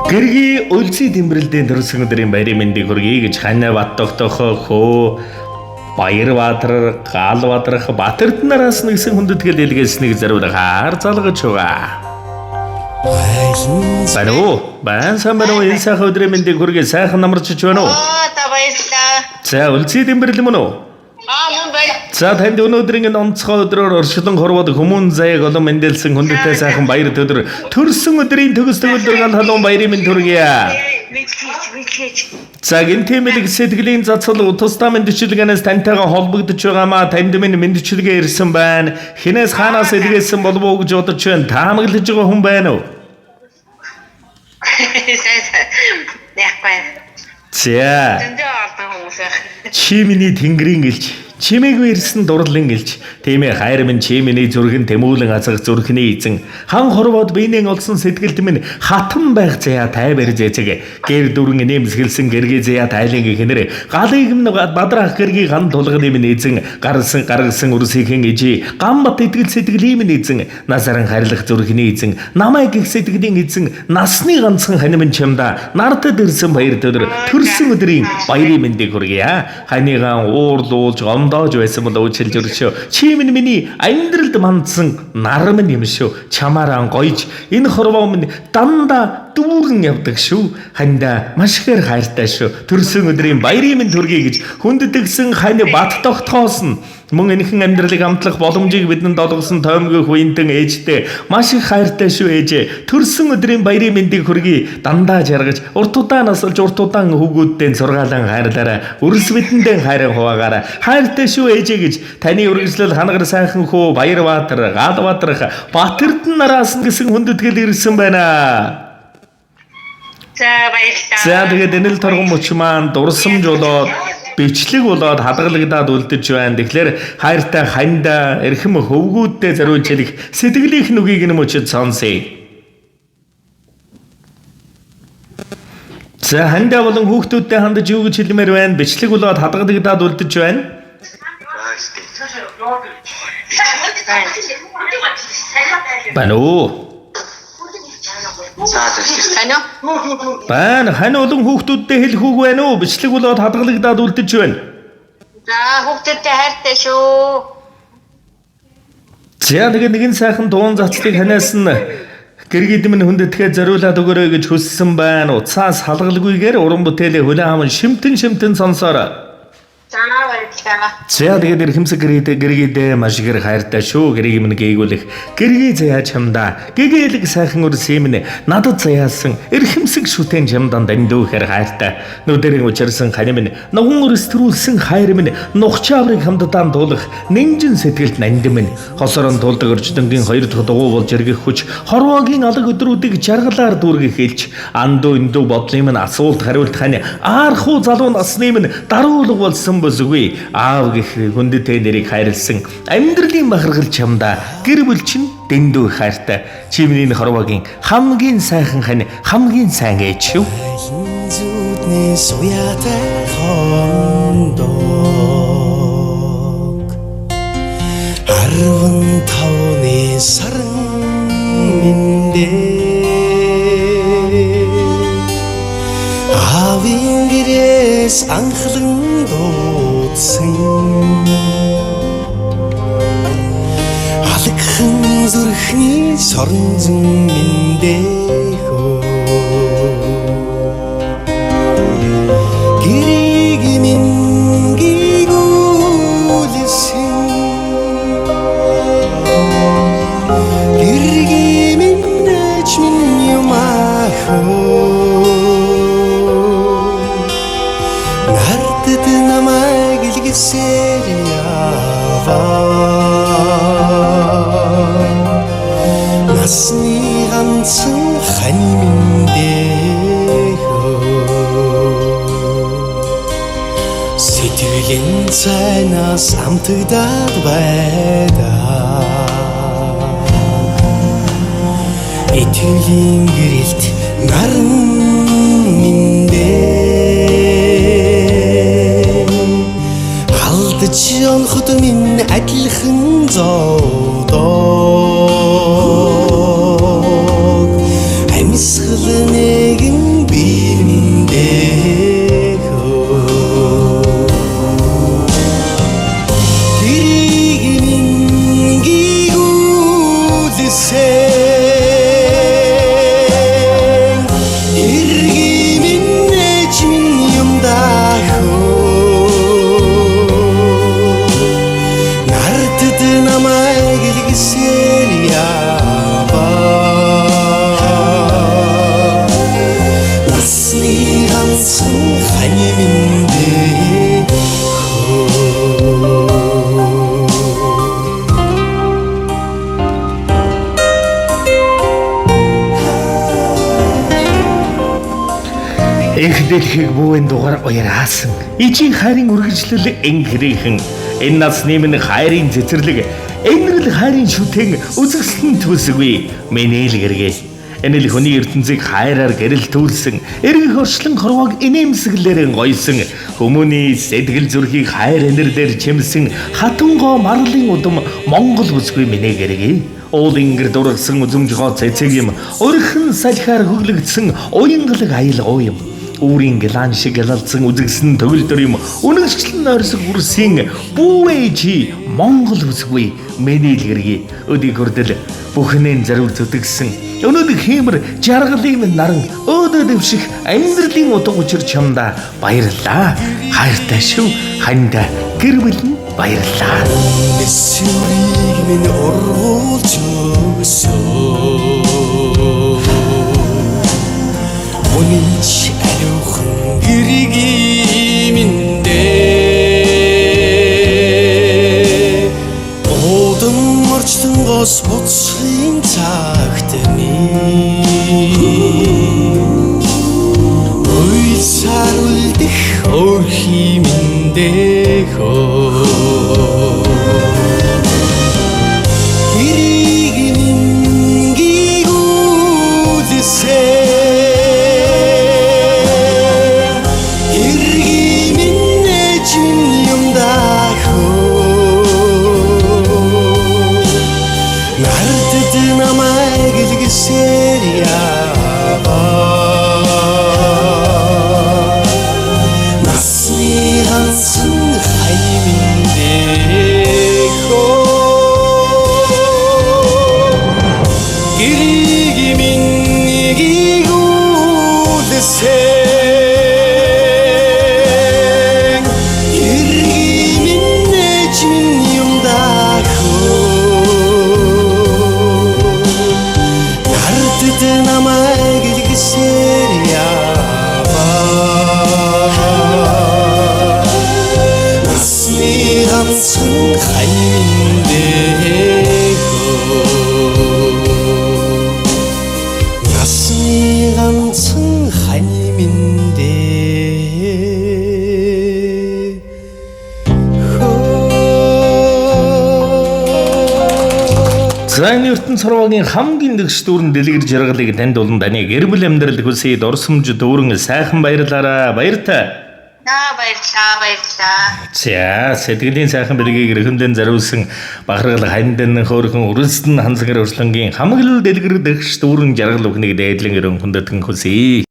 Гэргий өлзий тэмбэрлэлийн төрсөн өдрийн баярын мэндийг хүргэе гэж Ханаа Бат тогтоохоо хөө Баярбаатар, Гаалбадрах, Батэрднараас нэгсэн хүндэтгэл илгээснийг зориулахаар залгаж байгаа. Байна уу? Байн сайн байна уу? Энэ сайхан өдрийн мэндийг хүргэе. Сайхан намарч байна уу? Аа, та баярлалаа. За, өлзий тэмбэрлэл мөн үү? Аа, мөн бай. За, танд өнөөдрийн энэ онцгой өдрөөр оршилон хорвоод хүмүүн заяаг олон мэндэлсэн хүндэттэй сайхан баяр өдөр төрсөн өдрийн төгс төгөлдөр гал халуун баярын мэнд хүргье. Мэдлээч, мэдлээч. За, гинтийн мэлэг сэтгэлийн цацал тусдаа мэндчилгээнээс тантайгаа холбогдож байгаамаа танд минь мэндчилгээ ирсэн байна. Хинээс хаанаас илгээсэн болов уу гэж бодож байна. Таамаглаж байгаа хүн байна уу? Сайн сайн. Яахгүй. За. Зөндөө олон хүмүүс байх. Чи миний тэнгэрийн гэлж, чимээгүй ирсэн дурлан гэлж, тийм ээ хайр минь чи миний зүрхэн тэмүүлэн асах зүрхний эзэн, хан хорвоод биенээ олсон сэтгэлд минь хатан байх заяа тайвар зэцэг, гэр дүрэн нэмсгэлсэн гэргий заяа тайлан гихнэр, галыг минь бадрах гэргий ган тулганы минь эзэн, гарсан гаргасан үрсийнхэн ижи, ган бат итгэл сэтгэлийн минь эзэн, насаран харилах зүрхний эзэн, намайг их сэтгэлийн эзэн, насны ганцхан хань минь чамда, нартад ирсэн баяр өдөр, төрсөн өдрийн баярын мэндийг хүргье. Ханыгаан уурлуулж гомдоож байсан бол уучлж өршөө. Чи минь миний амьдралд мандсан нар минь юм шүү. Чамаараа гоёж энэ хорвоо минь дандаа дүүрэн явдаг шүү. Хандаа маш ихээр хайртай шүү. Төрсөн өдрийн баярын мэнд хүргэе гэж хүндэтгсэн хань бат тогтхоос нь мөн энэхэн амьдралыг амтлах боломжийг бидэнд олгосон тоймгүй хүнтэн ээжтэй маш их хайртай шүү ээжээ. Төрсөн өдрийн баярын мэндийг хүргэе. Дандаа жаргаж, урт удаан насалж, урт удаан хүүгүүддээ сургаалan хайрлаарай. Өрс бидэндээ хайрын хуваагаарай. Хайртай шүү ээжээ гэж таны үргэлжлэл хангар сайхан хүү Баярбаатар, Гаалбаатарх, Батэрдэн нараас нь гэсэн хүндэтгэл ирсэн байна. За, баярлалаа. За тэгээд энэл торгон мөч маань дурсамж болоод бичлэг болоод хадгалагдаад үлдэж байна. Тэгэхээр хайртай ханда эрхэм хөвгүүддээ зориулж хэлэх сэтгэлийнх нүгийг нь мөчөд сонсъё. За хандаа болон хүүхдүүдтэй хандаж юу гэж хэлмээр байна? Бичлэг болоод хадгалагдаад үлдэж байна. Байна уу? Хань уу? Байна. Хань болон хүүхдүүдтэй хэлэх үг байна уу? Бичлэг болоод хадгалагдаад үлдэж байна. За, хүүхдүүдтэй хайртай шүү. За тэгээ нэгэн сайхан дуун цацлыг ханаас нь гэргийд минь хүндэтгээ зориулаад өгөөрэй гэж хүссэн байна. Уцаас халгалгүйгээр уран бүтээлээ хүлээн аван шимтэн шимтэн сонсоорой. За, баярлалаа. За тэгээд эрхэмсэг гэргийдээ гэргийдээ маш ихээр хайртай шүү. Гэргийг минь гээгүүлэх. Гэргий заяа чамдаа. Гэгэлэг сайхан өрсөн минь надад заяасан эрхэмсэг шүтэн чамдан дандүүхээр хайртай. Нүдэрийн учирсан хань минь нуган өрстрүүлсэн хайр минь нухчааврыг хамтдаан туулах нинжин сэтгэлд нандин минь хосорон тулдаг өрчдөнгийн хоёр дахь дугуй болж эргэх хүч хорвоогийн алаг өдрүүдийг жаргалаар дүүргэх хэлж андуу эндүү бодлын минь асуулт хариулт хань аархуу залуу насны минь даруулга болсон бүсгүй аав гэх хүндтэй нэрийг хайрлсан амьдралын бахархал чамдаа гэр бүл чинь дэндүү хайртай чи миний хорвоогийн хамгийн сайхан хань хамгийн сайн ээж шүү. Айлын зүудний суяатай хондог 15-ны саран минь аавын гэрээс анхлан дуудсан алгхан зүрхний сорон зэн минь дэхөө гэрийг минь гүйгүүлсэн гэргийн минь ээж минь юмахөө нартад намайг илгэсээр яваа насны ганцхан хань минь дэхөө сэтгэлийн цайнаас амтагдаад байдаа итгэлийн гэрэлт наран минь алдаж онход минь адилхан зовдог амьсгал нэгэн Эх дэлхийг бүүэн дугаар уяраасан. Ижийн хайрын үргэлжлэл энхрийнхэн. Энэ насны минь хайрын цэцэрлэг, энэрл хайрын шүтэн үзэсгэлэн төсгүй. Миний л гэргээ. Энэ л хүний ертөнцийг хайраар гэрэлтүүлсэн, эргэх орчлон хорвоог инээмсэглээрэн гоёсон, хүмүүний сэтгэл зүрхийг хайр энерлээр чимсэн хатангоо марлын удам Монгол бүсгүй миний гэргээ. Уул ингэр дургсан үзэмж гоо цэцэг юм, өрхөн салхиар хөглөгдсөн уянгалаг аялгау юм. Үүрийн гэлан шиг ялалдсан үзэгсэн төгөлдөр юм. Үнэгчлэн нойрсог үрсийн бүүвэ чи Монгол бүсгүй миний л гэргий. Өдийг хүртэл бүхнээ зариул зүтгсэн. Өнөөдөр хиймэр жаргалын минь наран өөдөө дэвших амьдралын утга учир чамдаа баярлалаа. Хайртай шүү ханда гэр бүл нь баярлалаа. Нэсвэрийг минь ургуулж өгсөн. Үнэнч ариухан гэргий минь дээ. Удам орчлонгоос буцхын цагт минь Уйсаар үлдэх өөрхий минь дэхөө. Гэрийг минь гүйцэлсэн. Гэргий минь ээж минь юмдахөө. Нардад намайг илгэсээр яваа. Насны ганцхан хай минь дэхөө. Гэрийг минь гүйцэлсэн. Гэргий минь ээж минь юмдахөө. Нардад намайг илгэсээр яваа. Насны ганцхан хай минь дэхөө. Насны ганцхан хай минь дэхөө. За энэ ертөнц хорвоогийн хамгийн дэгш дүүрэн дэлгэр жаргалыг танд болон таны гэр бүл амьдрал хүсье дурсамж дүүрэн сайхан баярлаараа баяртай. За баярлалаа, баярлалаа. За сэтгэлийн сайхан бэлгийг эрхэмлэн зориулсан бахархал хандан хөөрхөн өрөлстөн ханзгар өрслөнгийн хамаг л дэлгэр дэгш дүүрэн жаргал бүхнийг дээдлэн өрөн хүндэтгэн хүсье.